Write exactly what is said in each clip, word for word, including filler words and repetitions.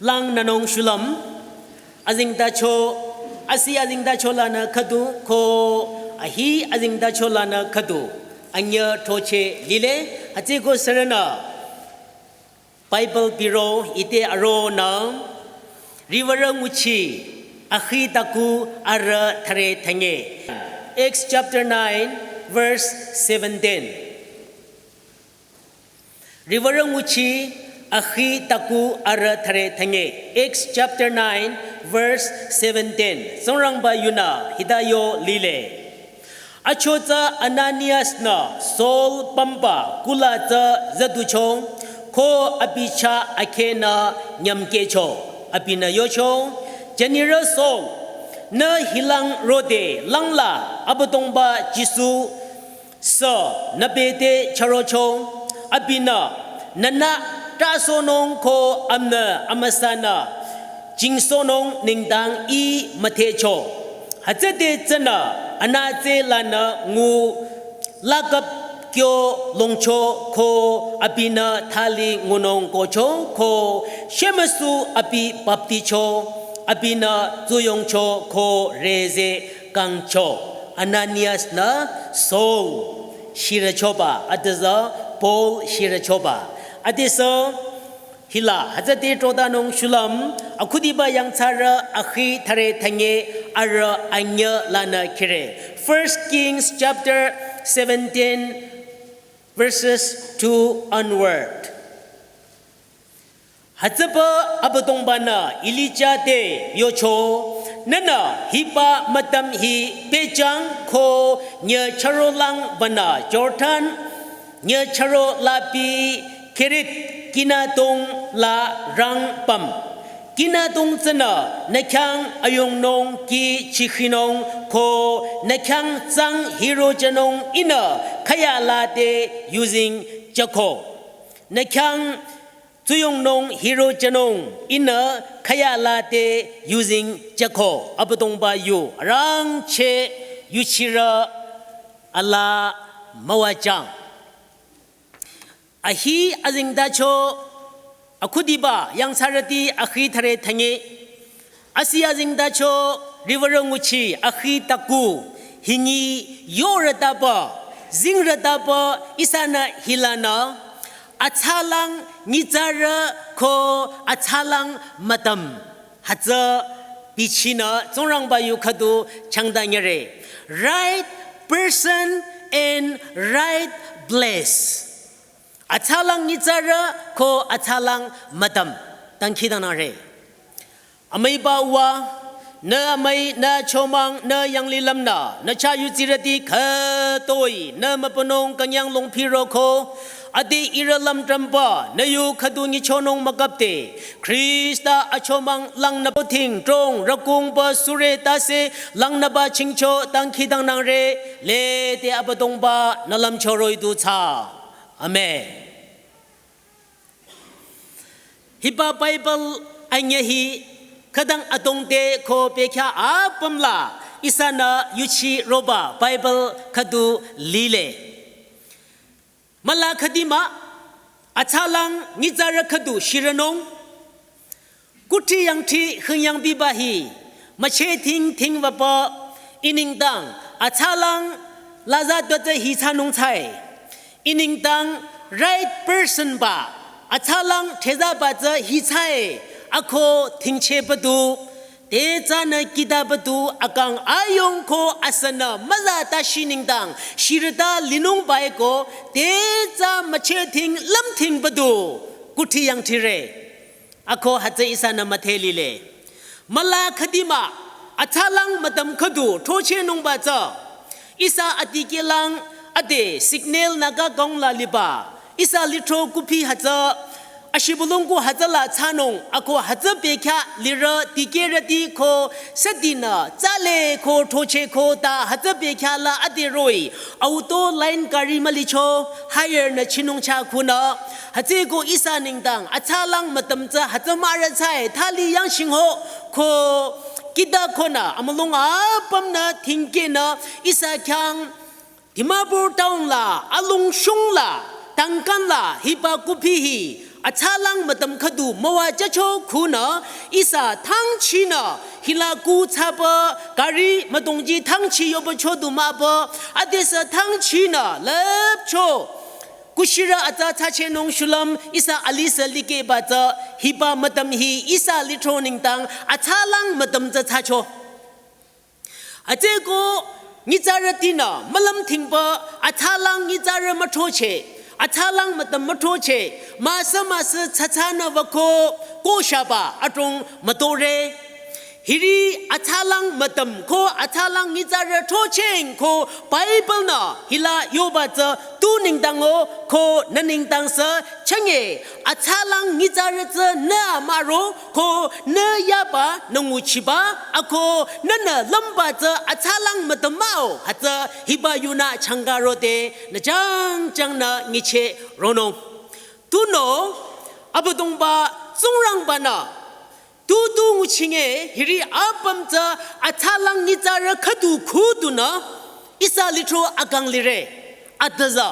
Langnünung shulüm, azengtacho, asi azengtacho lanü khüdu ko ahi azengtacho lanü khüdu, anyüh throcheh lile, hütsüko sürünü Bible biro ite aronü, Riwürü nguchi akhi taku arüh thüre thünye. Acts chapter nine, verse seventeen. Riwürü nguchi akhi taku arüh thüre thünye. Acts chapter nine, verse seventeen. Tsingrangba yunü hita yo lile. Achotsü Ananias-nü Saul pümba kula tsü züducho, ko abi chah akhehnü nyümkehcho. Abinü yocho, "Jünirü Saul, nü hilang rode langla Abüdongba Jisu sü nübete chürocho, abinü nünü trahsohnung ko amünyi amüsanü jingsohnung nengdang Ih müdhecho. Hütsüde tsünü anütse lanü ngu lakap kyo longcho ko abinü thali ngunung kohcho ko shemüsu abi bapticho, abinü tsuyongcho ko rüzeh kangcho." Ananias-nü Saul shirüchoba, adüzü Paul shirüchoba. Adesü hila, hütsüde trodanung shulüm, akhudiba yangthsarü akhi thüre thünye arüh anyüh lanü khire. First Kings chapter seventeen, verses two onward. Hütsüpü Abüdongba-nü Elija te yocho, "Nühnü hiba mütam hi pehjüng ko nyüchürolang wünü Jordan nyüchüro lapi Kerit kinüdong la rangpüm. Kinüdong tsünü nü khyang ayungnung kih chikhinung ko nü khyang tsang hirojünung Ihnü khüya lade yuzeng jüko. Nü khyang tsuyongnung hirojünung Ihnü khüya lade yuzeng jüko." Abüdongba yu arangcheh yuchirü alaa müwajüng. Ahi azengtacho akhudiba yangthsarüti akhi thüre thünye. Asi azengtacho riwürü nguchi akhi taku hingi yorütaba, zingrütaba ihsanü hilanü, atsalang nyitsarü ko atsalang mütam. Hütsü bichinü Tsingrangba yu khüdu changdanyüre. Right person in right place. Atsalang nyitsarü ko atsalang mütam. Dangkhidangnangre. Amüiba Uwa, nü amüi, nü achomang, nü yanglilümnü, nü chah yudsirüti khütoi, nü mübünung künyang longpiroko, ade ihrü lümdrümba, nü yu khüdu nyichonung mükapde, Khrista achomang langnübo thing, trong, rükungba sure tase, langnüba chingcho, dangkhidangnangre, lede Abüdongba, nü lümcho roh-i du thsa. Amen. Hiba Bible anyüh hi khütang adrong te ko bekhyah apüm la ihsanü yuchiroba Bible khüdu lile. Müla khüdi mah, atsalang nyitsarü khüdu shirünung. Kuthri yangthri hüngyang biba hi, mücheh thing thing wüpü, ih nengdang, atsalang laza tutsü hi thsanung thsae. Ih nengdang right person ba, atsalang thsüzaba tsü hi thsae, ako thingcheh püdu, te tsünü kihta püdu, akang ayung ko asünü müza ta shi nengdang, shirüta linung bae ko, te tsü mücheh thing lüm thing püdu, kuthri yangthri re. Ako hütsü ihsanü müdhe lile. Müla khüdi mah, atsalang mütam khüdu, throchehnungba tsü. Ihsa atikehlang, ade signal nü kangkong la liba. Ihsa lithro kuhpi hütsü, ashibülung kuh hütsü la thsanung, ako hütsü bekhyah lirü tikehrüti ko, sütinü, tsale ko, throcheh ko, ta hütsü bekhyah la ade roh-i. Auto line gari mülicho, hire nü chinung chah khunü. Hütsüko ihsa nengdang, atsalang mütam tsü hütsü mahrü thsae, thali yangshingho, ko kihta konü, amülung apümnü thingkehnü, ihsa khyang, Dimapur town la, alongshung la, tangkan la, hiba kuhpi hi, Atsalang mütüm khüdu müwajücho khunü ihsa thangchinü hila ku thsapü gari müdongji thangchi yoba chodu mahpü adesü thangchinü lüpcho kushirü atsa thsachehnung shulüm ihsa alisü likehba tsü hiba mütüm hi ihsa lithro nengdang atsalang mütüm tsü thsacho. Hütsüeko nyitsarütinü mülümthingpü atsalang nyitsarü müthrocheh, atsalang mütüm müthrocheh, müsü müsü tsatsanü wüko koshaba adrong mütore. Hiri atsalang mütüm ko atsalang nyitsarü throcheng ko Bible nü hila yoba tsü tu nengdang-o ko nü nengdang sü chünye atsalang nyitsarü tsü nü amüro ko nü yaba nü nguchiba ako nünü lümba tsü atsalang mütüm mah-o hütsü hiba yunü changka rode nü jangjang nü nyicheh ronung. Tunüo Abüdongba Tsingrangbanü tutu nguchinge hiri apüm tsü atsalang nyitsarü khüdu khudunü ihsa lithro akang lire. Adüzü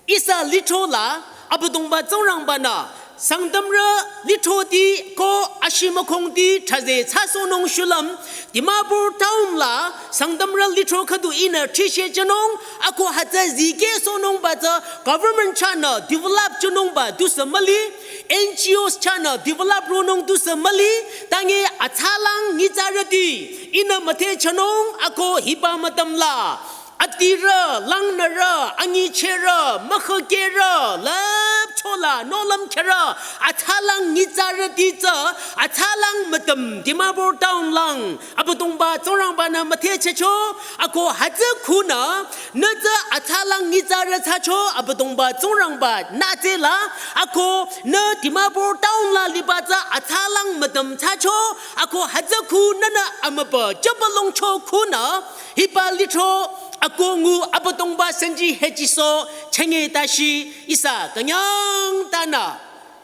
ihsa lithro la Abüdongba Tsingrangbanü Sangtamrü lithroti ko ashimükongti thraze thsasohnung shulüm Dimapur town la Sangtamrü lithro khüdu ihnü thricheh jünung ako hütsü zikehsohnungba tsü government chahnü develop jünungba tusü müli, N G Os chahnü develop ronung tusü müli, tange atsalang nyitsarüti ihnü müthehjünung ako hiba mütüm la adirü, langnürü, anyichehrü, mükhükehrü, lüpchola nohlüm kherü atsalang nyitsarüti tsü atsalang mütüm Dimapur town lang Abüdongba Tsingrangbanü müthehjücho ako hütsü khunü nü tsü atsalang nyitsarü thsacho Abüdongba Tsingrangba nü tsüla ako nü Dimapur town la liba tsü atsalang mütüm thsacho ako hütsü khu nünü amübü jübülongcho khunü hiba lithro ako ngu Abüdongba sanji hechiso chünye tashi ihsa künyangtanü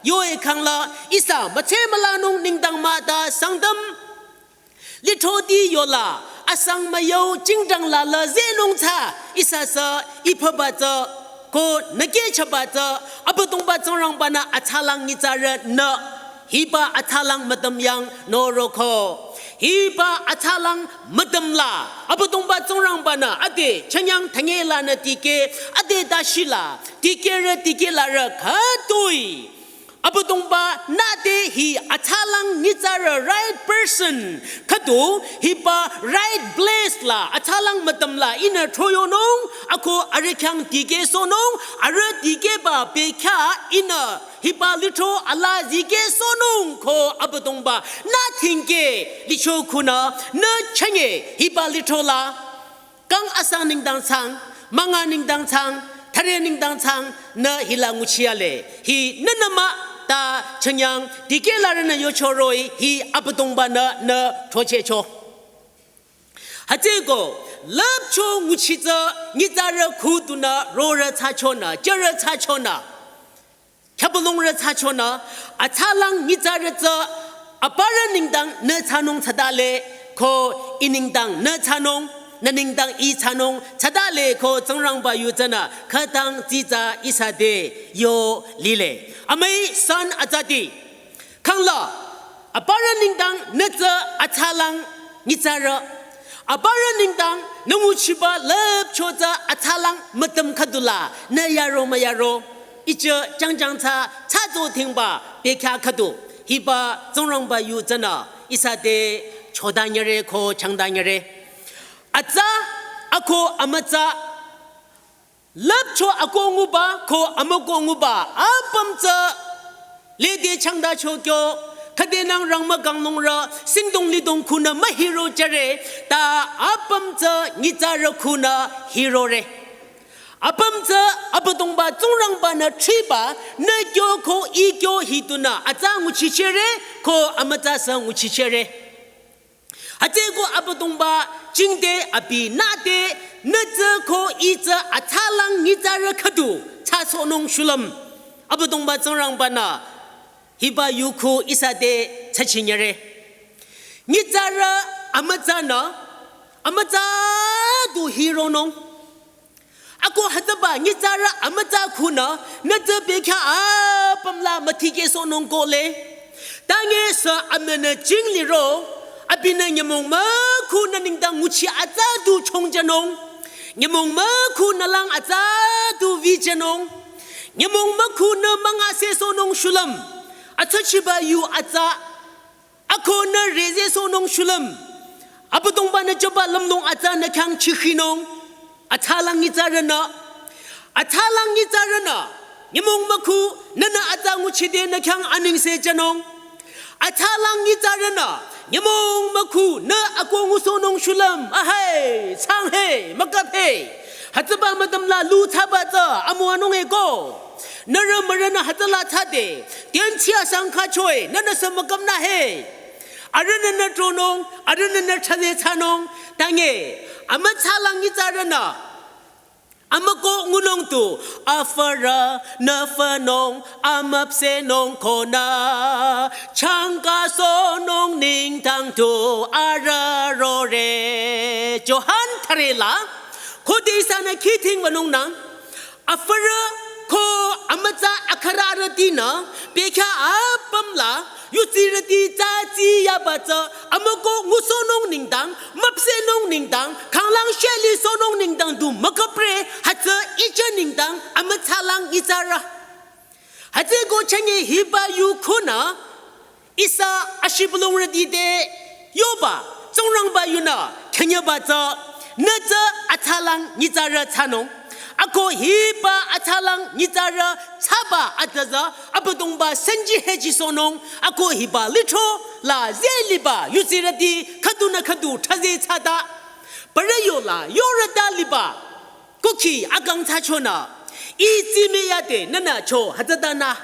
yoe khangla ihsa mütsü mülanung nengdang mahta Sangtam lithroti yola asang müyau jingdang la la zehnung tsü ihsa sü iphaba tsü ko nükehchaba tsü Abüdongba Tsingrangbanü atsalang nyitsarünü hiba atsalang mütüm yang noroko. Hiba atsalang mütüm la Abüdongba Tsingrangbanü ade chünyang thanye lanü tikeh ade tashi la tikehrü tikehlarü khütoi Abüdongba nü te hi atsalang nyitsarü right person khüdu hiba right place la atsalang mütüm la ihnü throyonung ako arüh khyang tikehsohnung arüh tikehba bekhyah ihnü hiba lithro ala zikehsohnung ko Abüdongba nü thingkeh licho khunü nü chünye hiba lithro la kang asang nengdang thsang, münga nengdang thsang, thüre nengdang thsang, nü hila nguchiyale. Hi nünü mah ta chünyang, dikehlarünü yochoroh-i, hi Abüdongbanü nü throchehcho. Hütsüeko, lüpcho nguchi tsü, nyitsarü khüdunü, rorü thsachonü, jürü thsachonü. Khyabülungrü thsachonü, atsalang nyitsarü tsü, aparü nengdang nü thsanung thsadale, ko ih nengdang nü thsanung, nü nengdang ih thsanung thsadale, ko Tsingrangba yu tsünü, khütang tsitsa ihsa te yo lile. Amüi san atsati, khangla, aparü nengdang nü tsü atsalang nyitsarü. Aparü nengdang nü nguchiba lüpcho tsü atsalang mütüm khüdula nü yaro müyaro. Ichü jangjang tsü tsatso thingba bekhyah khüdu. Hiba Tsingrangba yu tsünü ihsa te chodanyüre ko changdanyüre. Atsa ako amütsa lüpcho ako nguba ko amüko nguba apüm tsü lede changdacho kyo, khüdenang rangmükang nungrü, singdong lidong khunü mühiro jüre, ta apüm tsü nyitsarü khunü hirore. Apüm tsü Abüdongba Tsingrangbanü thriba, nü kyo ko ih kyo hitunü, atsa nguchichere, ko amütsa sü nguchichere. Hütsüeko Abüdongba jingte abi nüte nü tsü ko ih tsü atsalang nyitsarü khüdu thsasohnung shulüm. Abüdongba Tsingrangbanü hiba yukhu ihsa te thsachinyüre. Nyitsarü amütsanü, amütsa du hironung. Ako hütsüba nyitsarü amütsa khunü, nü tsü bekhyah pümla müthikehsohnung kohle. Tangesü amünü jingliro, abinü nyümong mükhunü nengdang nguchi atsa du chongjünung. Nyümong mükhunü lang atsa du vijünung. Nyümong mükhunü müngasehsohnung shulüm. Atsachiba yu atsa. Ako nü rezehsohnung shulüm. Abüdongba-nü jüba lümlong atsa nü khyang chikhinung. Atsalang nyitsarünü. Atsalang nyitsarünü. Nyümong mükhu nünü atsa nguchide nü khyang anengse jünung. Atsalang nyitsarünü. Nyümong mükhu nü ako ngusohnung shulüm. Ahai, chang he, mükap he. Hütsüba müdümla lu thsaba tsü amüwanung eko. Nührü mürünü hütsüla thsade, tienchi asang khachoe, nünüsü mükümnü he. Arühnü nü tronung, arühnü nü thsade thsanung, tange, amütsalang nyitsarünü. Amüko ngunung tu, afürü, nü fünung, amüpsehnung konü, changkasohnung nengdang tu, arüh rore. Johan thürela, khode ihsanü khithing wünungnang, afürü ko amütsa akhararütinü, bekhyah apümla, yutsirüti tsatsi yaba tsü, amüko ngusohnung nengdang, müpsehnung nengdang, khanglang shelisohnung nengdang du mükapre, hütsü ijü nengdang, amütsalang nyitsarü. Hütsüko chünye hiba yu khunü, ihsa ashibülungrüti te yoba, Tsingrangba yunü, khenyeba tsü, nü tsü atsalang nyitsarü thsanung. Ako hiba atsalang nyitsarü thsaba atüzü, Abüdongba senji hejisohnung, ako hiba lithro la zeliba yutsirüti khüdunü khüdu thsade thsata. Parü yola, yorüta liba. Kukhi akang thsachonü, ih tsimüyade nünü cho hütsütanü.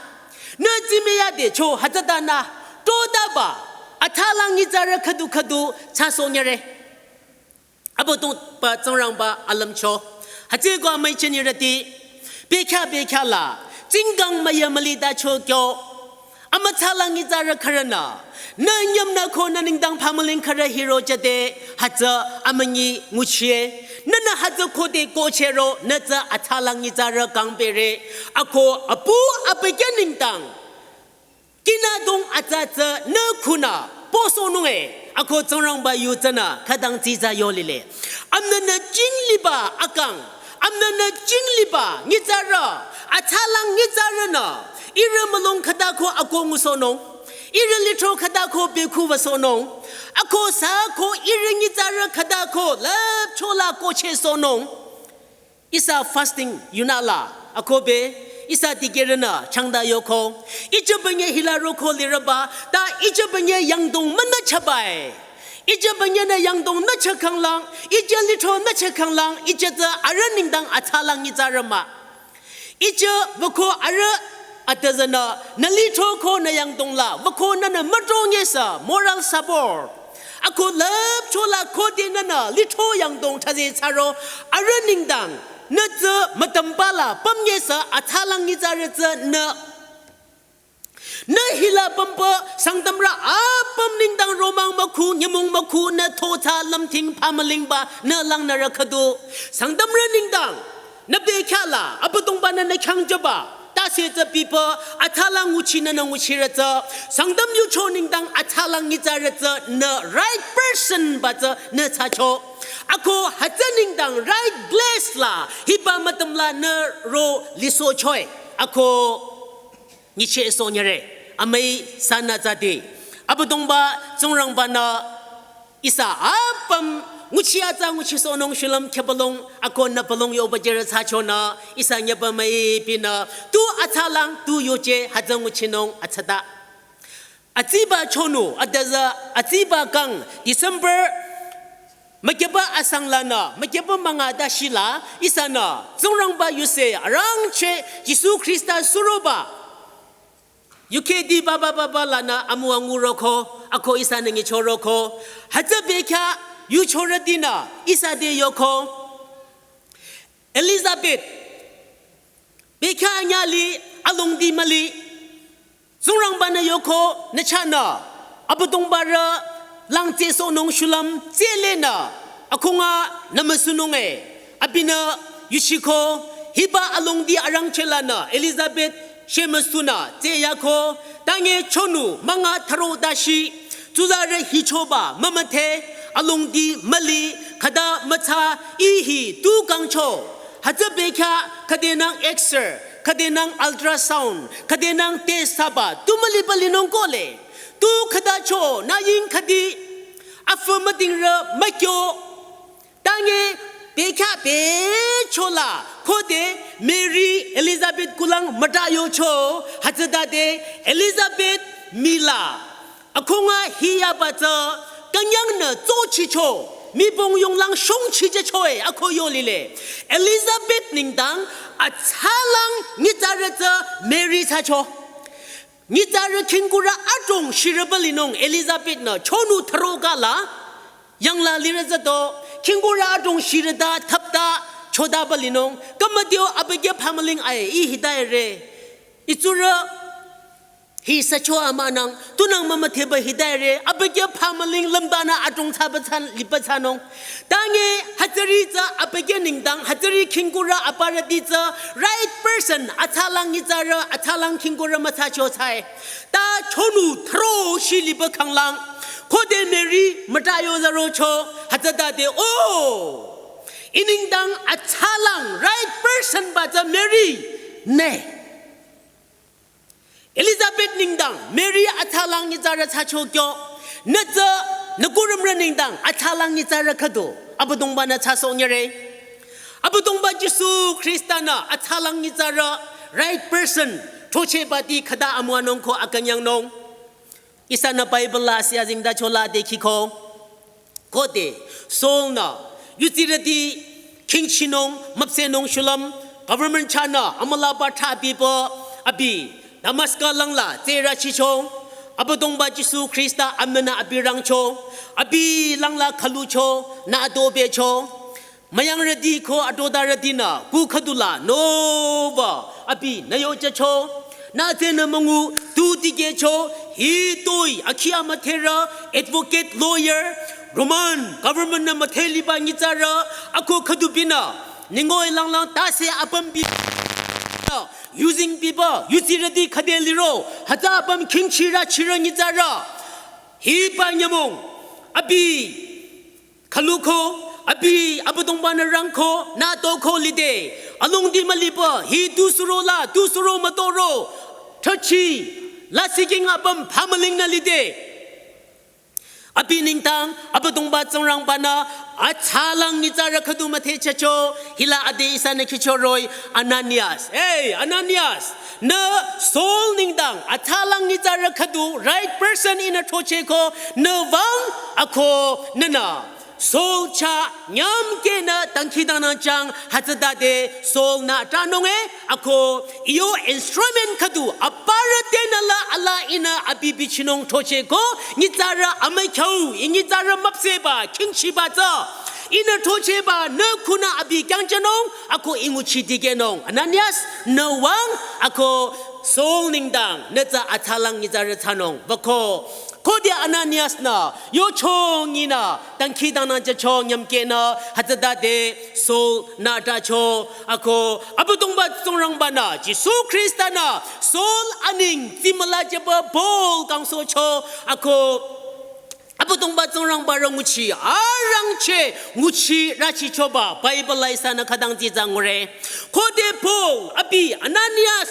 Nü tsimüyade cho hütsütanü. Todaba, atsalang nyitsarü khüdu khüdu thsasohnyüre. Abüdongba Tsingrangba alümcho. Hütsüko amüi chinirüti. Bekhyah bekhyah la. Tsingkang müyü mülitacho kyo. Amütsalang nyitsarü khürünü, nü nyümnü ko nü nengdang phamüling khürü hiro jüde, hütsü amünyi nguchie, nünü hütsü khode kohchehro, nü tsü atsalang nyitsarü kangpehre, ako apu abükyü nengdang, kinadong atsa tsü nü khunü, posohnung e, ako Tsingrangba yu tsünü, khütang tsitsa yolile. Amnünü jingliba akang, amnünü jingliba nyitsarü, atsalang nyitsarünü, ihrü mülung khütako ako ngusohnung, ihrü lithro khütako bekhu wüsohnung, ako sü ko ihrü nyitsarü khütako lüpchola kohchehsohnung. Ihsa fasting yunü la, ako be, ihsa dikehrünü changta yoko, ijü bünye hila roko lirüba, ta ijü bünye yangdong münü chabai. Ijü bünye nü yangdong nü chakhanglang, ijü lithro nü chakhanglang, ijü tsü arüh nengdang atsalang nyitsarü mah. Ijü wüko arüh atüzünü, nü lithro ko nü yangdong la, wüko nünü mütro nyesü, moral support. Ako lüpchola khode nünü, lithro yangdong thsade thsaro, arüh nengdang, nü tsü mütümba la, püm nyesü, atsalang nyitsarü tsü nü Nü hila pümpü, Sangtamrü apüm nengdang romang mükhu, nyümong mükhu, nü thotsa lümthing phamülingba, nü langnürü khüdu. Sangtamrü nengdang, nü bekhyah la, Abüdongba-nü nü khyang jüba, tase tsü pipü, atsalang nguchi nünü nguchirü tsü, Sangtam yucho nengdang atsalang nyitsarü tsü, nü right person ba tsü, nü thsacho. Ako hütsü nengdang right place la, hiba mütüm la nü ro lisohchoe. Ako nyichehsohnyüre, amüi sanü tsati. Abüdongba Tsingrangba-nü ihsa apüm nguchi atsa nguchisohnung shulüm khüpülung ako nü pülung yoba jürü thsachonü ihsa nyüba müipinü tu atsalang tu yoche hütsü nguchinung atsata. Atsiba chonu, adüzü, atsiba kang, December, mükyüba asang lanü, mükyüba münga dashila, ihsanü, Tsingrangba yuse, arangcheh, Jisu Khrista suroba. Yukhe di baba baba lanü, amüwa nguroko, ako ihsanü nyichoroko. Hütsü bekhyah, yuchorütinü, ihsa te yoko. Elizabeth, bekhyah anyüh li, alongdi müli. Tsingrangba-nü yoko nü chahnü, Abüdongba rü langchehsohnung shulüm tsülenü, akhunga nümüsunung e, abinü yuchiko, hiba alongdi arangcheh lanü, Elizabeth, shemüsunü, tseyako, tange chonu, manga tharo dashi, tsuzarü hichoba, mümüthe, alongdi, müli, khüta, mütsa, ihi, tu kangcho, hütsü bekhyah, khüdenang X-ray, khüdenang ultrasound, khüdenang test thsaba, tu müliba linung kohle, tu khütacho, naying khüdi, afü müdingrü, mükyo, tange, bekhyah bechola, khode, Mary, Elizabeth kulang, müta yocho, hütsütade, Elizabeth, mila, akhunga hiya batsü, künyangnü tsochicho, mipong yonglang shongchijechoe, akho yolile. Elizabeth nengdang, atsalang, nyitsarü tsü, Mary thsacho. Nyitsarü khingkurü adrong shirüba linung Elizabeth nü chonu tharo kala, yangla lirü zato, khingkurü adrong shirüta thapta chodaba linung, kamadio abükyü phamüling ae, ih hita ere. Itsurü, hi sücho amanang, tunang mümütheba hita ere, abükyü phamüling lümbanü adrong thsaba thsan, liba thsanung. Tange, hütsüri tsü, abükyü nengdang, hütsüri khingkurü aparüti tsü, right person, atsalang nyitsarü, atsalang khingkurü mütsacho thsae. Ta chonu thro shi liba khanglang. Khode Mary, müta yo zarocho, hütsütade, oh. I nengdang atsalang, right person ba tsü Mary, ne. Elizabeth nengdang, Mary atsalang nyitsarü thsacho kyo, nütsü, nükurümrü nengdang, atsalang nyitsarü khüdu, Abüdongbanü thsasoh nyere. Abüdongba Jisu Khrista nü, atsalang nyitsarü, right person, throchehbati khüta amüwanung ko akünyangnung. Ihsanü Bible la siya zingda chola de khiko. Khode, Saul nü, yutsirüti, khingchinung, müpsehnung shulüm, government chahnü, amüla ba thra biba, abi, Damaska langla, tsera chicho, Abüdongba Jisu Khrista amünü abi rangcho, abi langla khalucho, nü adobecho, müyangrüti ko adodarütinü, ku khüdula, nova, abi, nü yochacho, nü tsünü müngu, tu tikehcho, hitoi, akhi amütherü, advocate, lawyer, Roman government nü mütheliba nyitsarü, ako khüdu binü, ningoi langlang tase apüm bi, using biba, yutsirüti khüde liro, hütsü apüm khingchirü chirü nyitsarü, hiba nyümong, abi, khaluko, abi, Abüdongbanü rangko, nü toko lide, alongdi müliba, hi tu suro la, tu suro mütoro, thrachi, lasih king apüm phamüling nü lide. Abi nengdang, Abüdongba Tsingrangbanü, atsalang nyitsarü khüdu müthehchehcho, hila ade ihsanü khichoroh-i, Ananias. Hey, Ananias, nü Saul nengdang, atsalang nyitsarü khüdu, right person ihnü throchehko, nü wüng, ako, nünü. Saul chah nyümkehnü dangkhidangnang jüng hütsütade Saul nü tranung e, ako iyo instrument khüdu aparü tenü la ala ihnü abi bichinung throchehko, nyitsarü amükhyu, i nyitsarü müpsehba, khingchiba tsü, ihnü throchehba, nü khunü abi kyangjünung, ako i nguchi dikehnung. Ananias, nü wüng, ako Saul nengdang, nü tsü atsalang nyitsarü thsanung, wüko, khode Ananias nü, yochong ihnü, dangkhidangnang jücho nyümkehnü, hütsütade Saul nü tracho, ako, Abüdongba Tsingrangbanü, Jisu Khrista nü, Saul aneng tsimüla jüba Paul kangsohcho, ako, Abüdongba Tsingrangba rü nguchi, arangcheh, nguchi rachichoba, Bible la ihsanü khütang tsitsa ngure. Khode Paul, abi, Ananias,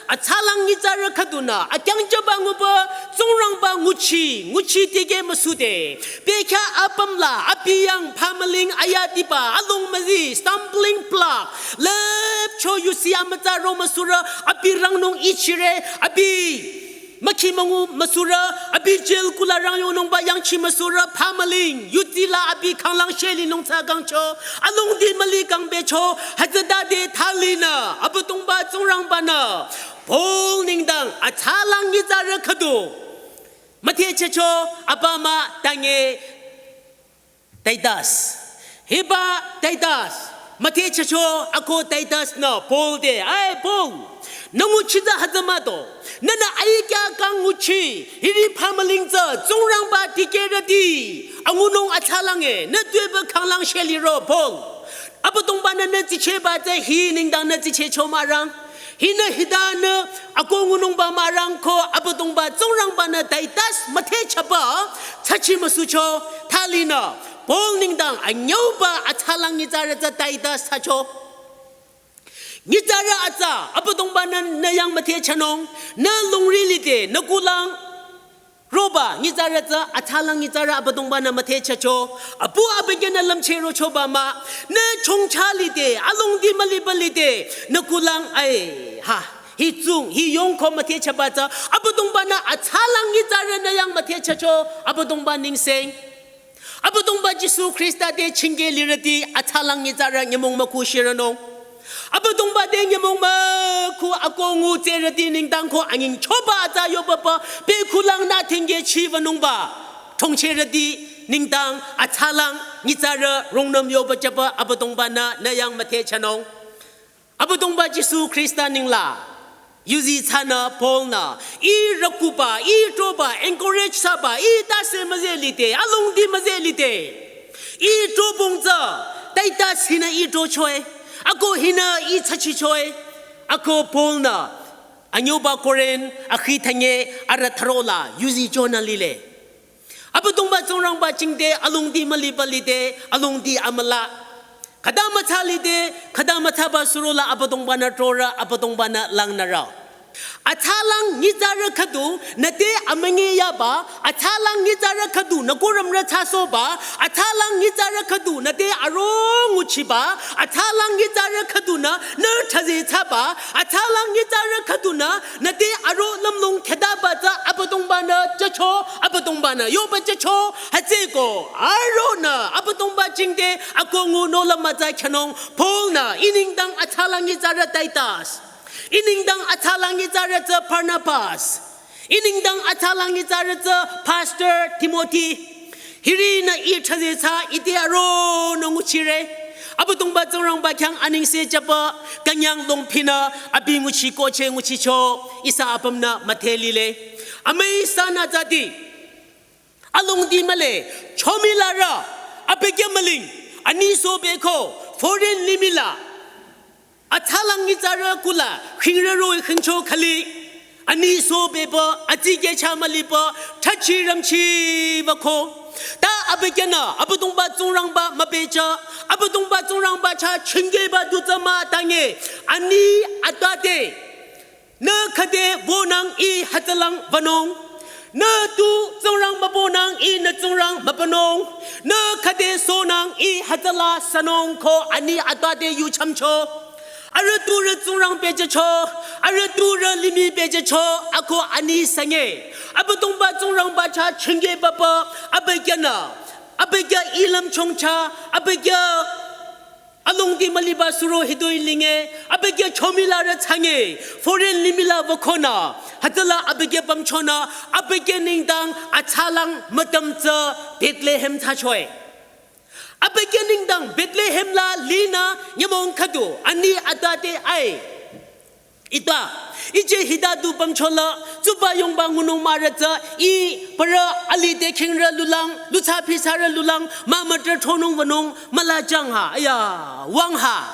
atsalang nyitsarü khüdunü, akyangjüba nguba, Tsingrangba nguchi, nguchi tikeh müsude. Bekhyah apüm la, abi yang phamüling ayadiba, along müzi, stumbling block, lüpcho yusi amütsa ro müsurü, abi rangnung ichire, abi, mükhi müngu müsurü, abi jail kula rangyonungba yangchi müsurü, phamüling, yutila abi khanglang sheli nung tsü kangcho, alongdi müli kangbecho, hütsütade thalinü, Abüdongba Tsingrangbanü, Paul nengdang, atsalang nyitsarü khüdu. Müthehchehcho, apüm tange, Titus. Hiba Titus. Müthehchehcho ako Titus nü Paul te. Ai Paul. Nü nguchi tsü hütsü mah do. Nünü aikya kang nguchi. Hiri phamüling tsü Tsingrangba dikehrüti. Angunung atsalang e. Nü tuepü khanglang sheli ro Paul. Abüdongbanü nü tsichehba tsü hi nengdang nü tsichehcho mürang. Hinü hitanü akongunungba marangko Abüdongba Tsingrangbanü Titus müthehchaba tsachi müsucho thalinü Paul nengdang anyüba atsalang nyitsarü tsü Titus thsacho. Nyitsarü atsa Abüdongbanü nü yang müthehchanung, nü lungri lide, nü kulang roba nyitsarü tsü atsalang nyitsarü Abüdongbanü müthehchacho. Apu abükyünü lümcheh rochoba mah, nü chongcha lide, alongdi müliba lide, nü kulang ai ha, hi tsung, hi yongko müthehchaba tsü Abüdongbanü atsalang nyitsarü nü yang müthehchacho. Abüdongba nengseng. Abüdongba Jisu Khrista te chingke lirüti atsalang nyitsarü nyümong mükhu shirünung. Abüdongba te nyümong mükhu akongu tsürüti nengdang ko anyingchoba atsa yobaba pü kulang nü thengke chibanungba. Chongcherüti nengdang atsalang nyitsarü rungnüm yoba jüba Abüdongbanü nü yang müthehchanung. Abüdongba Jisu Khrista nengla yuzi thsanü Paul-nü, ih rükuba, ih troba, encourage thsaba, ih tase müzeh lide, alongdi müzeh lide, ih trobong tsü Titus hinü ih trochoe, ako hinü ih tsachichoe, ako Paul-nü anyüba Korinth akhi thanye arüh thürola yuzi chonü lile. Abüdongba Tsingrangba jingte alongdi müliba lide, alongdi amüla. Khüta mütsa lide, khüta mütsaba surola Abüdongbanü trorü, Abüdongbanü langnürü. Atsalang nyitsarü khüdu nü te amünyi yaba, atsalang nyitsarü khüdu nü kurümrü thsasohba, atsalang nyitsarü khüdu nü te aro nguchiba, atsalang nyitsarü khüdunü nü thaze thsaba, atsalang nyitsarü khüdunü nü te aro lümlong khütaba tsü Abüdongbanü jücho, Abüdongbanü yoba jücho, hütsüko aronü Abüdongba jingte akongu nohlüm mütsa khyünung Paul-nü ih nengdang atsalang nyitsarü Titus, ih nengdang atsalang nyitsarü tsü Barnabas, ih nengdang atsalang nyitsarü tsü Pastor Timothy. Hirinü ih thaze thsa ite aronü nguchire. Abüdongba Tsingrangba khyang anengse jüba künyang longpinü abi nguchi koche nguchicho ihsa apümnü müdhe lile. Amüi sanü tsüti alongdi mühle, chomilarü, abükyü müling, ani sobeko, foreign limihla atsalang nyitsarü kula khingrü roh-i khingcho khüli, ani sobepü, atsikeh chah mülipü, thachi rümchi wüko. Ta abükyünü Abüdongba Tsingrangba müpehjü, Abüdongba Tsingrangba chah chingkeba du tsü mah tange, ani atbate nü khüde wünang ih hütsülang wünung. Nü tu Tsingrang mübünang ih nü Tsingrang mübünung. Nü khüde sonang ih hütsüla sünung ko ani atbate yuchümcho. Arüh turü Tsingrang pehjücho, arüh turü limih pehjücho, ako ani sünge. Abüdongba Tsingrangba chah chingkebapü, abükyünü, abükyü ih lümchung chah, abükyü alongdi müliba suro hitoi linge, abükyü chomilarü thsange, foreign limihla wükonü, hütsüla abükyü pümchonü, abükyü nengdang atsalang mütüm tsü Bethlehem thsachoe. Abükyü nengdang Bethlehem la linü nyümong khüdu, ani atbate ai. Ita, ije hita du pümchola, tsuba yongba ngunung mahrü tsü, ih parü alide khingrü lulang, lutsa phisarü lulang, mah mütrah thronung wünung, müla jang ha, aya, wüng ha.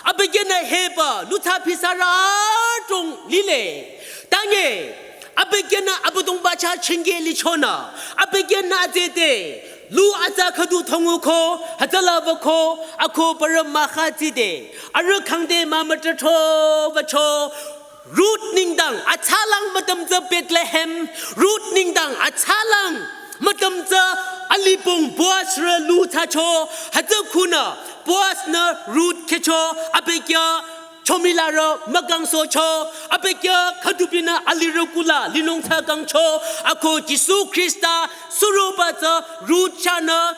Abükyünü hepü, lutsa phisarü adrong lile. Tange, abükyünü Abüdongba chah chingke lichonü, abükyünü zete, lu atsa khüdu thonguko, hütsüla wüko, ako parü mükha tside, arüh khangde mah mütrah thro wücho, Ruth nengdang atsalang mütüm tsü Bethlehem, Ruth nengdang atsalang mütüm tsü alipong Boaz rü lu thsacho, hütsü khunü Boaz-nü Ruth kehcho, abükyü chomilarü mükangsohcho, abükyü khüdupinü alirü kula linung thsa kangcho, ako Jisu Khrista suroba tsü Ruth chahnü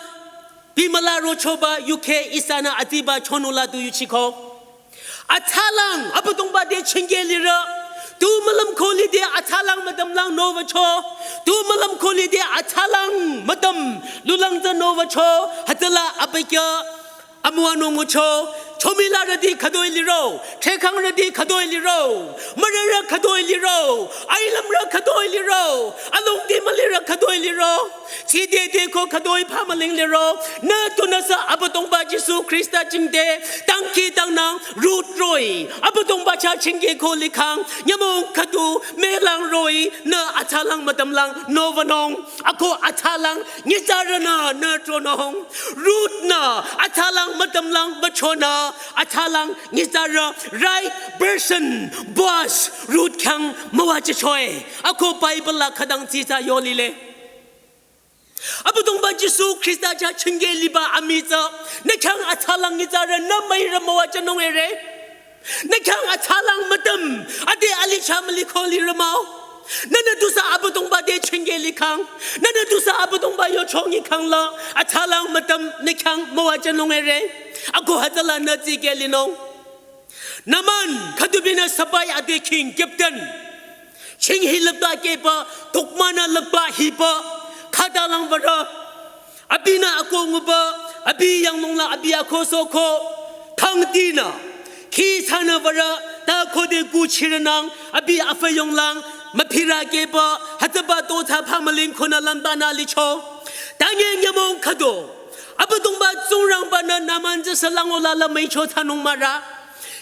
bimüla rochoba yukheh ihsanü adiba chonula du yuchiko. Atsalang Abüdongba te chingke lirü. Tu mülüm ko lide atsalang mütüm lang nowücho. Tu mülüm ko lide atsalang mütüm lulang tsü nowücho. Hütsüla abükyü amüwa nungucho. Chomilarüti khütoi liro, threkhangrüti khütoi liro, mürürü khütoi liro, ailümrü khütoi liro, alongdi mülirü khütoi liro. Chidede ko khütoi pamaling liro. Nü tunüsü Abüdongba Jisu Khrista jingte, dangkhidangnang Ruth roh-i, Abüdongba chah chingkeh ko likhang, nyümong khüdu, melang roh-i, nü atsalang mütümlang, novanung, ako atsalang, nyitsarünü, nü tronung. Ruth-nü, atsalang mütümlang bachonü, atsalang nyitsarü right person, Boaz, Ruth khyang müwajüchoe. Ako Bible la khütang tsitsa yolile. Abüdongba Jisu Khrista chah chingkeh liba amütsa, nü khyang atsalang nyitsarü nü müirü müwajünung ere. Nü khyang atsalang mütüm, ade alicha müliko lirü mah-o. Nünü tusü Abüdongba te chingkeh likhang, nünü tusü Abüdongba yochong yikhang la, atsalang mütüm nü khyang müwajünung ere. Ako hütsüla nü tsikeh linung. Naman, khüdubinü sabai ade king, captain. Ching hi lüpta kehba, tukmanü lüpta hiba, khütalang würü. Abinü ako nguba, abi yanglongla abi ako soko, kangtinü. Khi sanü würü, ta khode kuchirünang, abi afayonglang, müphira kehba, hütsüba to tsa pamaling konü lümbanü licho. Tanye nyümong khüdu. Abüdongba Tsingrangbanü Naman tsü salang ola la müicho tsanung mara.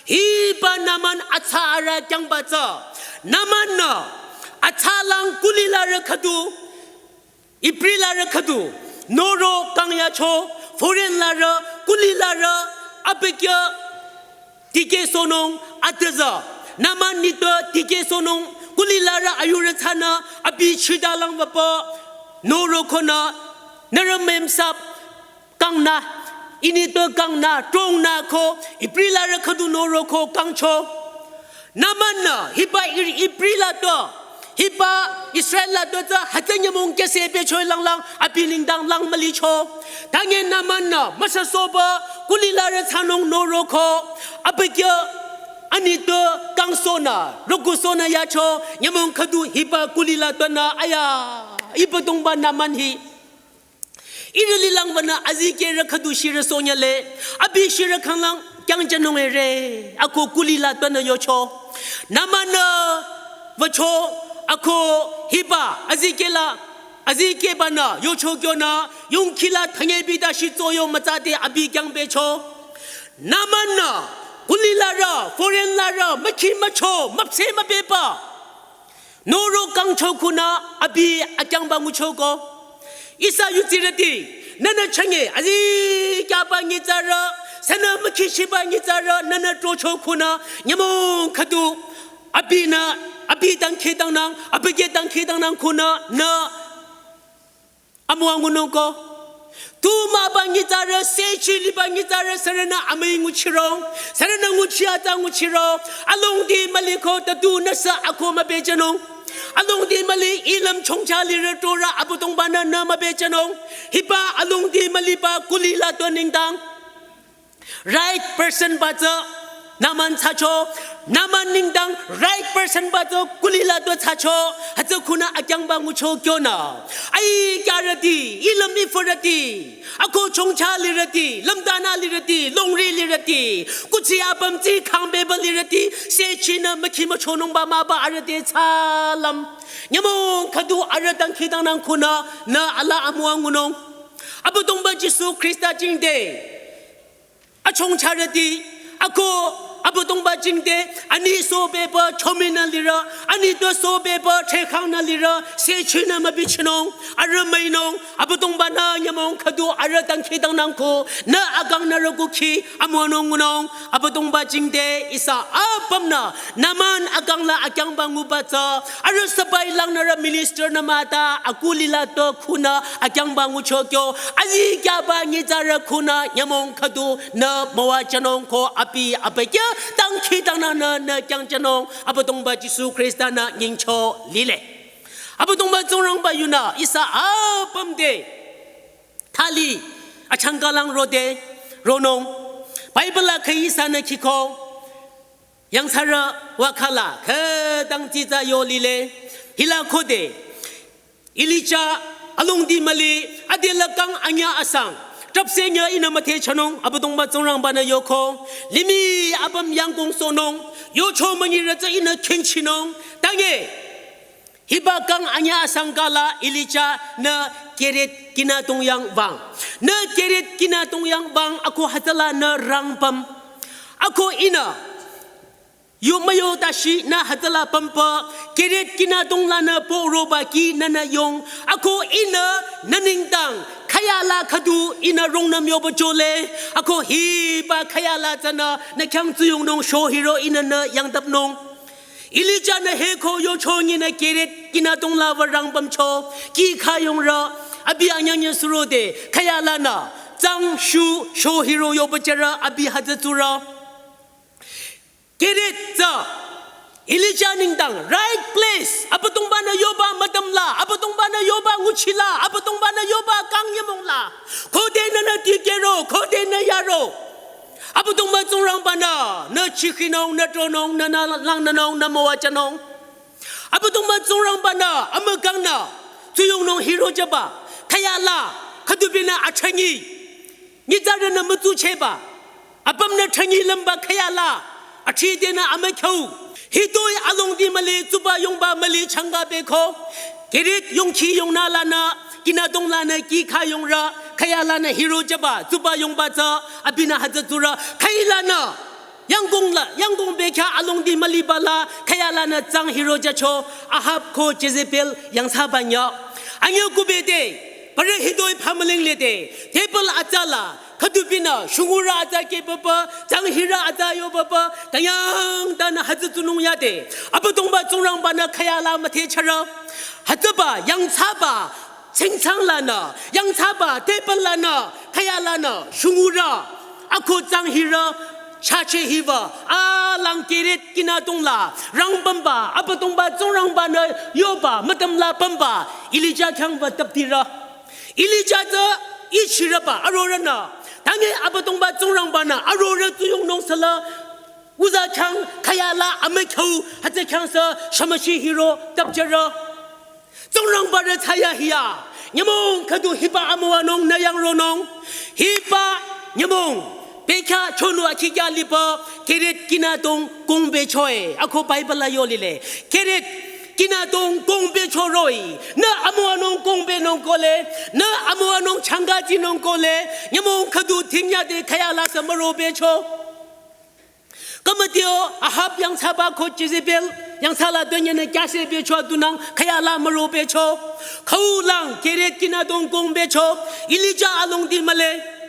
Hiba Naman atsa arüh kyangba tsü. Naman-nü atsalang kulilarü khüdu, Ibrilarü khüdu, noro kangyacho, foreign larü, kulilarü, abükyü, dikehsohnung, atüza. Naman nitpü dikehsohnung, kulilarü ayurü tsanü, abi chidalang wüpü, noro konü, nührü memsap, kangnü, initpü kangnü, trongnü ko, Ibrilarü khüdu noro ko kangcho. Naman-nü, hiba Ir-, Ibrilatpü, hiba Israellatpü tsü, hütsü nyümong kese pehchoi langlang, abi nengdang lang mülicho. Tanye Naman-nü, müsasohba, kulilarü tsanung noro ko, abükyü, anitpü kangsohnü, rokusohnü yacho, nyümong khüdu hiba kulilatpünü, aya, Abüdongba Naman hi. Ihrü lilang wünü azikehrü khüdu shirü sonyale, abi shirü khanglang kyangjünung ere, ako kulilatpünü yocho. Naman-nü wücho, ako hiba azikehla, azikehbanü yocho kyonü, yongkhila thanye bita shitsoyo mütsade abi kyangpehcho. Naman-nü, kulilarü, foreign larü, mükhi mücho, müpseh müpehba. Noro kangcho khunü abi akyangba nguchoko. Ihsa yutsirüti, nünü chünye, azikyaba nyitsarü, sünü mükhishiba nyitsarü, nünü trocho khunü, nyümong khüdu, abinü, abi dangkhidangnang, abükyü dangkhidangnang khunü, nü amüwa ngunung ko. Tu müba nyitsarü, sechi liba nyitsarü, sürünü amüi nguchirong, sürünü nguchi atsa nguchirong, alongdi müliko ta tunüsü ako müpehjünung. Alongdi müli ilüm chongcha lirü trorü Abüdongbanü nü müpehjünung. Hiba alongdi müliba kulilatpü nengdang. Right person ba tsü Naman thsacho, Naman nengdang right person ba tsü kulilatpü thsacho, hütsü khunü akyangba ngucho kyonü. Ai kyarüti, ilüm ifürüti, ako chongcha lirüti, lümdanü lirüti, longri lirüti, kuthsi apüm tsi khangbeba lirüti, sechinü mükhi müchonungba müba arüh te thsalüm. Nyümong khüdu arüh dangkhidangnang khunü, nü alaa amüwa ngunung. Abüdongba Jisu Khrista jingte. Achongcharüti, ako Abüdongba jingte, ani sobeba chominü lirü, ani to sobeba threkhangnü lirü, sechinü mübichinung, arüh müinung, Abüdongbanü nyümong khüdu arüh dangkhidangnang ko, nü akangnü rükukhi, amüwanung ngunung, Abüdongba jingte, ihsa apümnü, Naman akangla akyangba nguba tsü, arüh sabai langnürü minister nü müta, akulilatpü khunü, akyangba ngucho kyo, azikyaba nyitsarü khunü, nyümong khüdu, nü müwajünung ko abi abükyü, dangkhidangnangnü, nü kyangjünung, Abüdongba Jisu Khrista nü nyingcho lile. Abüdongba Tsingrangba yunü, ihsa apüm te, thali, achangkalang rode, ronung, Bible la khüi ihsanü khiko, yangthsarü wakhala, khütang tsitsa yo lile, hila khode, Elija, alongdi müli, adelü kang anyüh asang, Trüpse nyü ihnü müthehchanung, Abüdongba Tsingrangba-nü yoko. Limih apüm yangkong sohnung, yocho münyirü tsü ihnü khingchinung. Tange, hiba kang anyüh asangkala Elija-nü Kereth kinüdong yang wüng. Nü Kereth kinüdong yang wüng, ako hütsülanü rangpüm. Ako ihnü yu müyo tashi nü hütsüla pümpü, Kereth kinüdong lanü poroba ki nünü yong, ako ihnü nü nengdang, khüyala khüdu ihnü rungnüm yoba chole, ako hiba khüyala tsünü, nü khyang tsuyongnung sho hiro ihnü nü yangtapnung. Elija-nü hiko yocho nyinü Kereth kinüdong la wü rangpümcho, ki khayongrü, abi anyünyü surode, khüyalanü, tsang shu sho hiro yoba chara abi hütsü tsurü. Kereth tsü, Elija nengdang, right place, Abüdongba-nü yoba mütüm la, Abüdongba-nü yoba nguchi la, Abüdongba-nü yoba kang nyümong la, khode nünü dikehro, khode nü yaro. Abüdongba Tsingrangba-nü, nü chikhinung, nü tronung, nü nü langnünung, nü müwajünung. Abüdongba Tsingrangba-nü, amükangnü, tsuyongnung hiro jüba, khüyala, khüdubinü athangi. Nyitsarünü mütsuchehba, apümnü thangi lümba khüyala, athridenü amükhyu. Hitoi alongdi müli tsuba yongba müli changa beko. Kereth yongkhi yongnü lanü, kinüdong lanü ki khayongrü, khüyalanü hiro jüba, tsuba yongba tsü, abinü hütsü tsurü, khüilanü. Yangkong la, yangkong bekhyah alongdi müliba la, khüyalanü tsang hiro jücho, Ahab ko Jezebel yangthsaba nyü. Anyü kubete, parü hitoi phamüling lede, table atsa la, khüdubinü, shungurü atsa kepapa, tsang hirü atsa yopapa, künyang tanü hütsü tsunung yade. Abüdongba Tsingrangba-nü khüyala müthehcharü. Hütsüba, yangthsaba, tsingtsang lanü, yangthsaba, table lanü, khüyalanü, shungurü, ako tsang hirü, chache hiba, alang Kereth kinüdong la, rangpümba, Abüdongba Tsingrangba-nü yoba, mütüm la pümba, Elija khyang wü taptirü. Elija tsü, ichirüba, arorünü, tange Abüdongba Tsingrangba-nü, arorü tsuyongnung sala, uza khyang, khüyala, amükhyu, hütsü khyang sü, shamashi hiro, tapcharü. Tsingrangba rü thsayahiya, nyümong khüdu hiba amüwanung nü yangronung, hiba nyümong, bekhyah chonu akhikyah liba, Kereth kinüdong kongbechoe, ako Bible la yolile. Kereth kinüdong kongbecho roh-i, nü amüwanung kongbenung kohle, nü amüwanung changajinung kohle, nyümong khüdu thingya de khüyala sü mürobecho. Kamatio Ahab yangthsaba ko Jezebel yangthsala dünyanü kyase becho adunang khüyala mürobecho. Khaulang Kereth kinüdong kongbecho. Elija alongdi mühle.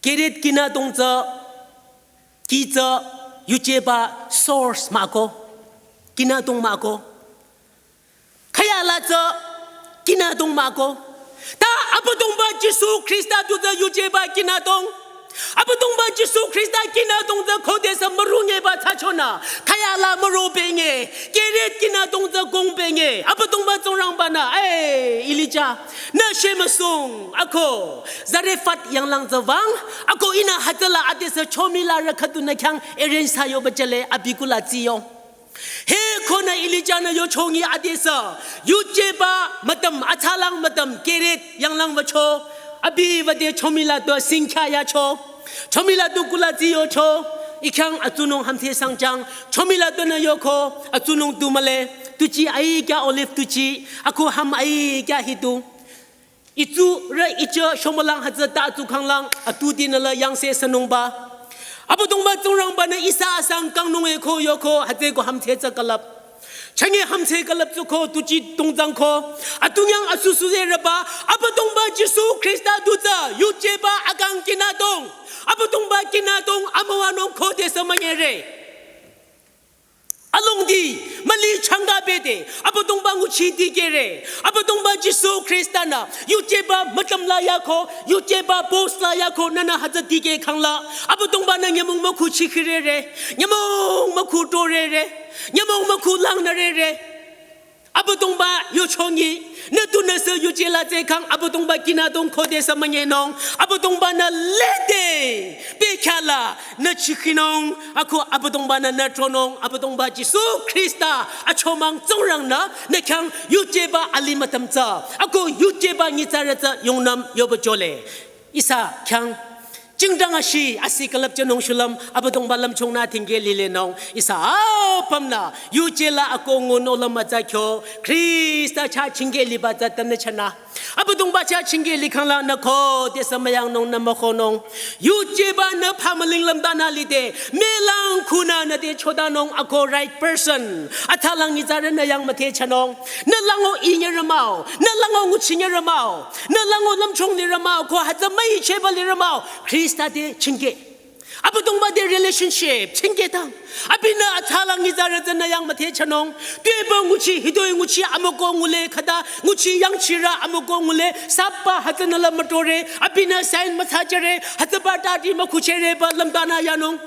Kereth kinüdong tsü, ki tsü, yujeba source mahko. Kinüdong mahko. Khüyala tsü kinüdong mahko. Ta Abüdongba Jisu Khrista du tsü yujeba kinüdong. Abüdongba Jisu Khrista kinüdong tsü khodesü mürungyeba thsachonü. Khüyala mürobenye. Kereth kinüdong tsü kongbenge. Abüdongba Tsingrangba-nü, eh, Elija, nü shemüsung, ako, Zarephath yanglang tsü wüng, ako ihnü hütsüla adesü chomila rü khüdunü khyang arrange thsa yoba jüle abi kula tsiyo. He konü Elija-nü yochongi adesü, yujeba mütüm, atsalang mütüm, Kereth yanglang wücho, abi wüde chomila du singkya yacho, chomila du kula tsiyocho, ikhyang atsunung hamthe sangjang, chomila dunü yoko, atsunung du mühle, tuji aikya olive tuji, ako ham aikya hidu. Itsurü ichü shomülang hütsü ta atsu khanglang, atu dinü la yangse sünungba. Abüdongba Tsingrangba-nü ihsa asang kangnung eko yoko, hütsüeko hamthe tsü külüp. Change hamthe külüp tsuko, tuji tongzangko. Atunyang asusu zereba, Abüdongba Jisu Khrista du tsü, yujeba akang kinüdong. Abüdongba kinüdong, amüwanung khodesü münyere. Alongdi, müli changabede, Abüdongba nguchi dikehre, Abüdongba Jisu Khrista-nü, yujeba mütüm la yako, yujeba post la yako, nünü hütsü dikeh khangla, Abüdongba-nü nyümong mükhu chikhirere, nyümong mükhu torere, nyümong mükhu langnürere. Abüdongba yochongi, nü tunüsü yuje la tsü khang Abüdongba kinü dong khode sü münyenung, Abüdongba-nü lede, bekhyah la, nü chikhinung, ako Abüdongba-nü nü tronung, Abüdongba Jisu Khrista, achomang Tsingrang-nü, nü khyang yujeba alih mütam tsü, ako yujeba nyitsarü tsü yongnüm yoba jole. Ihsa khyang, jingdang ashi, asi külüp jünung shulüm, Abüdongba lümchungnü tingke lilenung, ihsa apümnü, yuje la ako ngunung lüm mütsa kyo, Khrista chah chingke liba tsü tanü chanü. Abüdongba chah chingke likhang la nü khode sü müyangnung nü mükhonung. Yujeba nü phamüling lümdanü lide, melang khunü nü te chodanung ako right person. Atsalang nyitsarü nü yang müthehchanung. Nü lango inyerü mah-o, nü lango nguchinyerü mah-o, nü lango lümchung lirü mah-o, ko hütsü müicheba lirü mah-o, Khrista te chingke. Abüdongba te relationship, chingke tang. Abinü atsalang nyitsarü tsü nü yang müthehchanung. Tuepü nguchi, hitoi nguchi, amüko ngule khüta, nguchi yangchirü, amüko ngule, sapa hütsünü la mütore, abinü sign müthsajüre, hütsüba tati mükhuchere pü lümdanü yanung.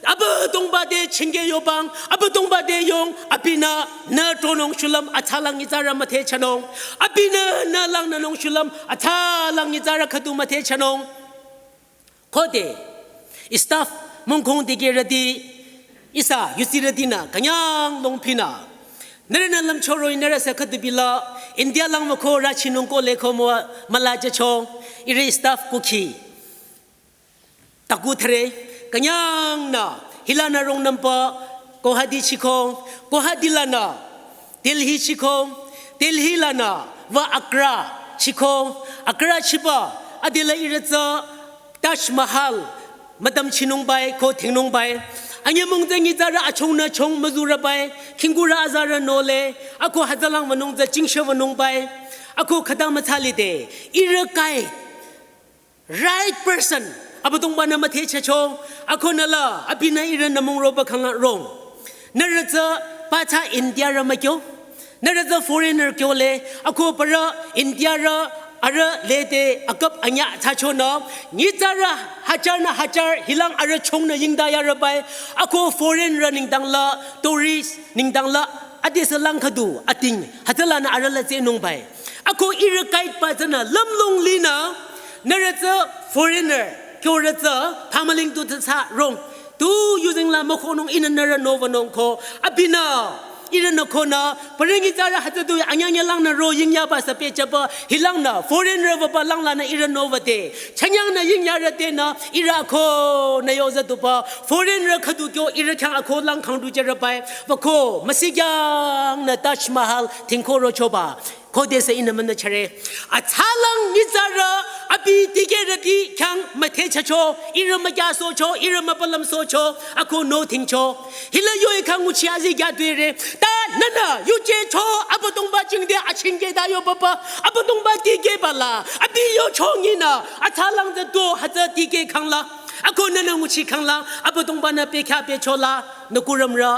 Abüdongba te chingke yobang, Abüdongba te yong, abinü nü tronung shulüm atsalang nyitsarü müthehchanung. Abinü nü langnünung shulüm atsalang nyitsarü khüdu müthehchanung. Khode, staff mungkong dikehrüti, ihsa yusirütinü, künyang longpinü. Nührünü lümchoro-i nührü sü khüdu bila, India lang mükho rüchinung kohle ko mü-, müla jücho, ihrü staff kukhi. Taku thüre, künyangnü, hilanü rungnümba, Guwahati chiko, Guwahati lanü, Delhi chiko, Delhi lanü, wü Agra chiko, Agra chiba, adila ihrü tsü, Taj Mahal, mütam chinungbai, ko thingnungbai. Anyümong tsü nyitsarü achongnü chong müzurübai, khingkurü azarü nohle, ako hütsülang wünung tsü jingshe wünungbai, ako khüta müthsa lide, ihrü guide, right person, Abüdongba-nü müthehchacho, ako nü la, abinü ihrü nümong roba khangla rong. Nührü tsü pathsa India rü mükyo, nührü tsü foreigner kyole, ako parü India rü arüh lede akap anyüh thsachonü, nyitsarü hajar nü hajar hilang arüh chongnü yingda yarübai, ako foreign rü nengdang la, tourist nengdang la, adesü lang khüdu, ating, hütsülanü arüh la tsehnungbai. Ako ihrü guide ba tsünü lümlong linü, nührü tsü foreigner, kyorü tsü phamüling tu tsü sa rong. Tu yuzeng la mükhonung ihnü nührü nowünung ko, abinü, ihrünü konü, parü nyitsarü hütsü tu anyünyü langnü ro yingyaba sü pehjüba, hilangnü, foreigner wüba lang lanü ihrü nowüde. Chünyangnü yingyarü tenü, ihrü ako nü yozüduba, foreigner khüdu kyo ihrü khyang ako lang khangdu jürübai, wüko, müsikyangnü Taj Mahal, tingko rochoba. Khodesü ihnü münü chare. Atsalang nyitsarü abi dikehrüti khyang müthehchacho, ihrü mükyasohcho, ihrü müpalümsohcho, ako nothingcho. Hila yo-i khyang nguchi azikyah tuere. Ta nünü, yuje cho, Abüdongba jingte achingkehta yobaba, Abüdongba dikehba la, abi yocho nyinü, atsalang tsü do, hütsü dikeh khangla. Ako nünü nguchi khangla, Abüdongba-nü pehkhyah pehchola, nü kurümrü,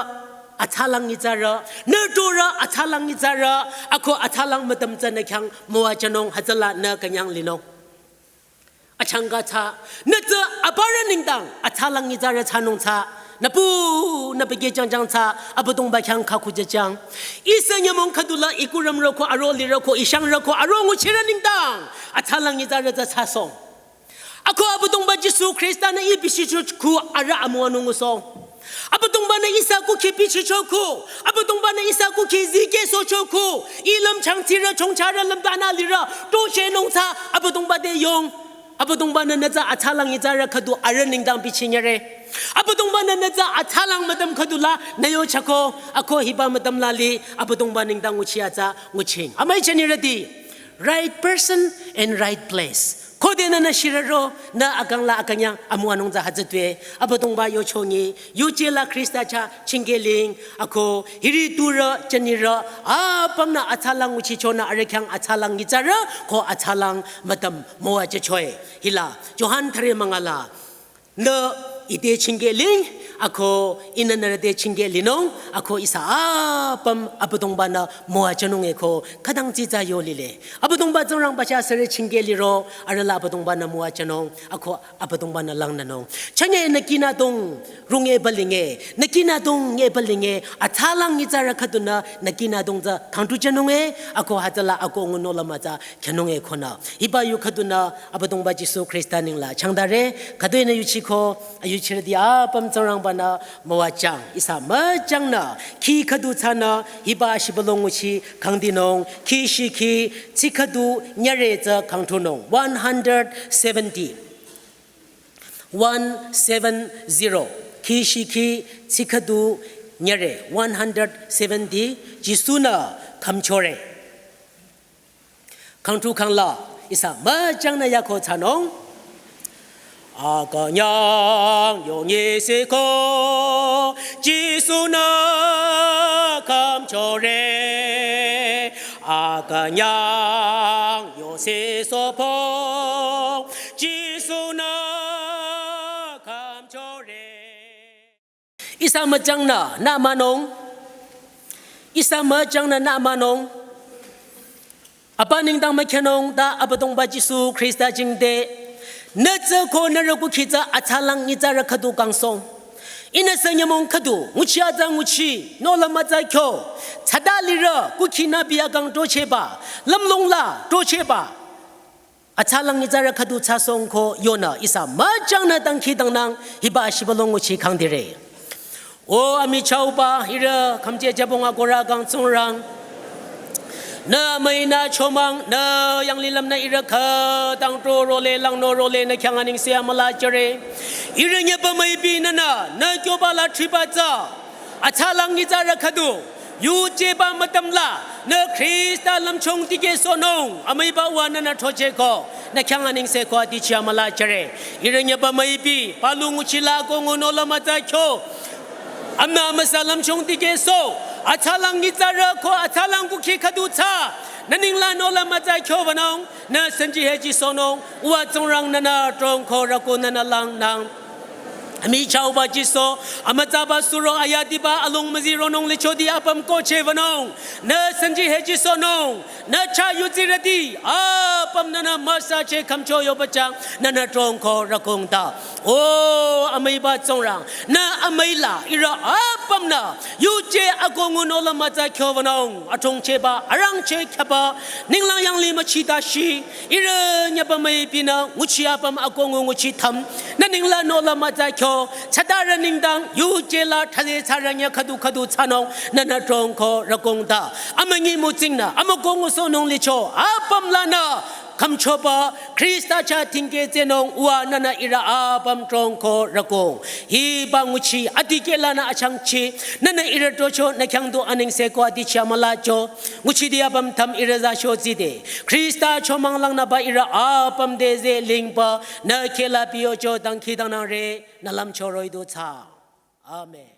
atsalang nyitsarü, nü torü atsalang nyitsarü, ako atsalang mütam tsü nü khyang müwajünung hütsüla nü künyang linung. Achangka tsü, nü tsü aparü nengdang atsalang nyitsarü thsanung tsü, nü pu, nü pehkeh jangjang tsü, Abüdongba khyang khakujüjang. Ihsa nyümong khüdula i kurümrü ko aro lirü ko i shangrü ko aro nguchirü nengdang, atsalang nyitsarü tsü thsasoh. Ako Abüdongba Jisu Khrista-nü i bichicho khu arüh amüwanung ngusoh. Abüdongba-nü ihsa kukhi bichicho khu. Abüdongba-nü ihsa kukhi zikehsohcho khu. I lümchang tsirü chongcharü lümtanü lirü. Tochehnung tsü Abüdongba te yong. Abüdongba-nü nü tsü atsalang nyitsarü khüdu arüh nengdang bichinyere. Abüdongba-nü nü tsü atsalang mütam khüdula nü yochako. Ako hiba mütam la li Abüdongba nengdang nguchi atsa nguching. Amüi jünirüti. Right person in right place. Khode nünü shirüro, nü akang la akünyang amüwanung tsü hütsütwe. Abüdongba yochongi, yuje la Khrista chah chingkeling, ako hiri turü, jünirü, apümnü atsalang nguchichonü arüh khyang atsalang nyitsarü, ko atsalang mütam müwajüchoe. Hila, Johan thüre münga la, nü Ite chingkeh ling, ako ihnü nührü te chingkeh linung, ako ihsa apüm Abüdongba-nü müwajünung eko, khütang tsitsa yo lile. Abüdongba Tsingrangba chah süre chingkeh liro, arühla Abüdongba-nü müwajünung, ako Abüdongba-nü langnünung. Chanye nü kinü dong, runge balinge, nü kinü dong nge balinge, atsalang nyitsarü khüdunü, nü kinü dong tsü, kangtujünung e, ako hütsüla ako nguno lama tsü, khyünung e konü. Hiba yu khüdunü Abüdongba Jisu Khrista ninglang changdare, khüdu-i nü yuchiko, ayuchirüti apüm Tsingrangba-nü müwajüng, ihsa müjüngnü, khi khüdu thsanü, hiba shibülung nguchi kangdinung, khi shikhi, tsi khüdu nyire tsü kangtunung, one hundred seventy. One seven zero. Khi shikhi, tsi khüdu nyire, one hundred seventy, Jisu-nü khümchore. Kangtu kangla, ihsa müjüngnü yako thsanung. Akünyang yonyi seko, Jisu-nü khümchore. Akünyang yose sopong, Jisu-nü khümchore. Ihsa müjüngnü, nü münung. Ihsa müjüngnü, nü münung. Apa nengdang mükhyünung ta Abüdongba Jisu Khrista jingte. Nü tsü ko nührü kukhi tsü atsalang nyitsarü khüdu kangsohng. Ihnü sü nyümong khüdu, nguchi atsa nguchi, no lama tsü kyo. Tsada lirü, kukhi nü biya kang tocheba, lümlong la tocheba. Atsalang nyitsarü khüdu thsasohng ko yonü ihsa müjüngnü dangkhidangnang hiba shibülung nguchi kangdire. O amichahba ihrü khümje jübong akohrü kang Tsingrang. Nü amüi nü chomang nü yanglilüm nü ihrü khütang tro role langno role nü khyang anengse amüla jüre. Ihrü nyüba müipi nünü nü kyoba la thriba tsü. Atsalang nyitsarü khüdu, yujeba mütüm la, nü Khrista lümchung tikehsohnung, amüiba wa nünü throchehko, nü khyang anengse ko atichi amüla jüre. Ihrü nyüba müipi, palu nguchi la ko nguno lama tsü kyo. Amna amüsa lümchung tikehsoh, atsalang nyitsarü ko atsalang kukhi khüdu thsa, nü ninglang no lama tsü kyo wünung, nü sanji heji sohnung, uwa Tsingrang nünü trong ko rüku nünü langnang. Amichahba Jisu, amütsaba suro ayadiba alung müzi ronung lichoti apüm kohcheh wünung. Nü sanji heji sohnung. Nü chah yuzirüti, apüm nünü müsacheh khümcho yoba chang, nünü trong ko rükung ta. O amüiba Tsingrang, nü amüi la, ihrü apümnü, yuje ako nguno lama tsü kyo wünung, atongchehba, arangcheh khyaba, ninglang yangli müchi tashi, ihrü nyüba müipinü, nguchi apüm ako ngu nguchi tham, nü ninglang no lama tsü kyo, tsadarü nengdang, yuje la, thali tsarü nyü khüdu khüdu thsanung, nünü trong ko rükung ta. Amünyi mütsingnü, amüko ngusohnung licho, apüm lanü, khümchoba, Khrista chah tingkeh tsehnung uwa nünü ihrü apüm trong ko rükung. Hiba nguchi adikeh lanü achangchi, nünü ihrü tocho nü khyang du anengse ko atichi amüla cho. Nguchiti apüm tham ihrü za sho zide. Khrista chomang langnüba ihrü apüm te ze lingba, nü kheh la piyocho dangkhidangnangre, nü lümcho roh-i du thsa. Amen.